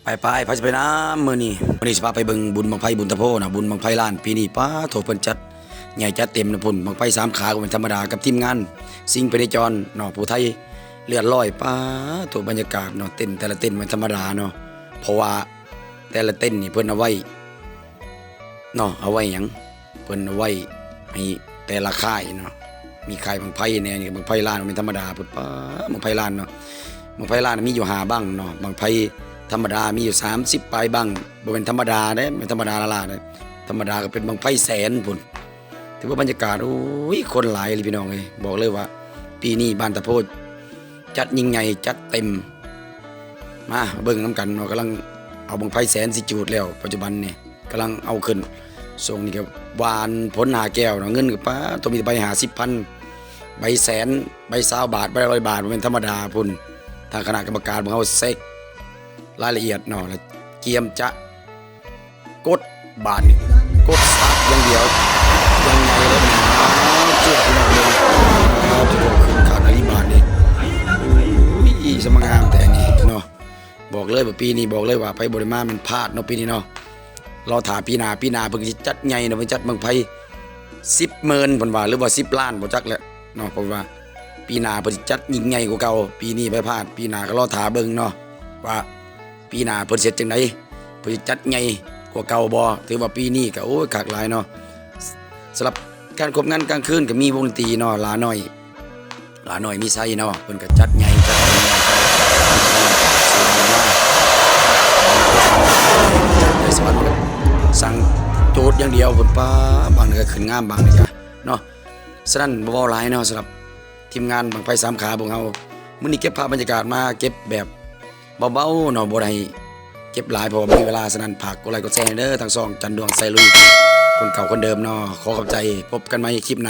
ໄປໆ ໃຜຊິໄປນຳມື້ນີ້? ມື້ນີ້ຊິພາໄປເບິ່ງບຸນບັ້ງໄຟບຸນຕາໂພເນາະ, ບຸນບັ້ງໄຟລ້ານປີນີ້ ປາໂທ້ ເພິ່ນຈັດໃຫຍ່ຈັດເຕັມນະພຸ້ນ. ບັ້ງໄຟສາມຂາກໍບໍ່ແມ່ນທຳມະດາ ກັບທີມງານສິງພະເນຈອນເນາະ, ຜູ້ໄທເລືອດລອຍ. ປາໂທ້ ບັນຍາກາດເນາະ, ເຕັນແຕ່ລະເຕັນບໍ່ແມ່ນທຳມະດາເນາະ, ເພາະວ່າແຕ່ລະເຕັນນີ້ເພິ່ນເອົາໄວ້ ເນາະ ເອົາໄວ້ຫຍັງ? ເພິ່ນເອົາໄວ້ໃຫ້ແຕ່ລະຄ້າຍເນາະ, ມີຄ້າຍບັ້ງໄຟແດ່. ນີ້ບັ້ງໄຟລ້ານບໍ່ແມ່ນທຳມະດາພຸ້ນ. ປາ ບັ້ງໄຟລ້ານເນາະ, ບັ້ງໄຟລ້ານມີຢູ່ຫ້າບັ້ງເນາະ. ບັ້ງໄຟທຳມະດາມີຢູ່ສາມສິບປາຍບັ້ງ, ບໍ່ແມ່ນທຳມະດາເດ້, ບໍ່ແມ່ນທຳມະດາລ້າໆເດ້. ທຳມະດາກໍເປັນບັ້ງໄຟແສນພຸ້ນ. ຖືວ່າບັນຍາກາດ ໂອ້ຍ ຄົນຫຼາຍອີ່ຫຼີພີ່ນ້ອງເອີຍ. ບອກເລີຍວ່າປີນີ້ບ້ານຕາໂພ ຈັດຍິ່ງໃຫຍ່ ຈັດເຕັມ. ມາເບິ່ງນຳກັນເນາະ, ກຳລັງເອົາບັ້ງໄຟແສນຊິຈູດແລ້ວ ປັດຈຸບັນນີ້ ກຳລັງເອົາຂຶ້ນ. ຊ່ວງນີ້ກໍຫວ່ານຝົນຫາແກ້ວເນາະ, ເງິນກໍປາໂທ້ ມີແຕ່ໃບຫ້າສິບພັນ ໃບແສນ ໃບຊາວບາດ ໃບຮ້ອຍບາດ ບໍ່ແມ່ນທຳມະດາພຸ້ນ. ທາງຄະນະກຳມະການພວກເຮົາເຊັກລາຍລະອຽດເນາະ ແລ້ວກຽມຈະ ກົດບາດນີ້ ກົດສະຕາດຢ່າງດຽວ ຢ່າງໃຫຍ່ເລີຍ. ອ້າວ ເຈົ້າພີ່ນ້ອງເບິ່ງ ອ້າວ ໂອ້ໂຫ ຂຶ້ນຄັກອີ່ຫຼີບາດນີ້. ໂອ້ຍ ສະມາງາມແທ້ນີ້ເນາະ. ບອກເລີຍວ່າປີນີ້ ບອກເລີຍວ່າໃຜບໍ່ໄດ້ມາແມ່ນພາດເນາະ ປີນີ້ເນາະ. ລໍຖ້າປີໜ້າ, ປີໜ້າເພິ່ນຊິຈັດໃຫຍ່ເນາະ, ເພິ່ນຈັດບັ້ງໄຟສິບໝື່ນ ເພິ່ນວ່າ ຫຼືວ່າສິບລ້ານ ບໍ່ຈັກແຫຼະເນາະ. ເພາະວ່າປີໜ້າເພິ່ນຊິຈັດຍິ່ງໃຫຍ່ກວ່າເກົ່າ, ປີນີ້ໃຜພາດ ປີໜ້າກໍລໍຖ້າເບິ່ງເນາະ ວ່າ ປີໜ້າເພິ່ນຊິເຮັດຈັ່ງໃດ? ເພິ່ນຊິຈັດໃຫຍ່ກວ່າເກົ່າບໍ່? ຖືວ່າປີນີ້ກໍ ໂອ້ຍ ຄັກຫຼາຍເນາະ. ສຳລັບການຄວບງານກາງຄືນກໍມີວົງດົນຕີເນາະ, ຫຼານ້ອຍ ຫຼານ້ອຍມີໄຊເນາະ, ເພິ່ນກໍຈັດໃຫຍ່ ຈັດໃຫຍ່ ຈັດໃຫຍ່ ສັງໂຈດຢ່າງດຽວພຸ້ນ. ປ້າ ບັ້ງນີ້ກໍຂຶ້ນງາມ ບັ້ງນີ້ກະເນາະ. ສະນັ້ນບໍ່ເວົ້າຫຼາຍເນາະ ສຳລັບທີມງານບັ້ງໄຟສາມຂາພວກເຮົາ. ມື້ນີ້ເກັບພາບບັນຍາກາດມາເກັບແບບເບົາໆເນາະ, ບໍ່ໄດ້ເກັບຫຼາຍ ເພາະວ່າບໍ່ມີເວລາ. ສະນັ້ນຝາກກົດໄລກົດແຊໃຫ້ເດີ ທາງຊ່ອງຈັນດວງໄຊລຸຍ ຄົນເກົ່າຄົນເດີມເນາະ. ຂໍຂອບໃຈ, ພົບກັນໃໝ່ຄລິບໜ້າ.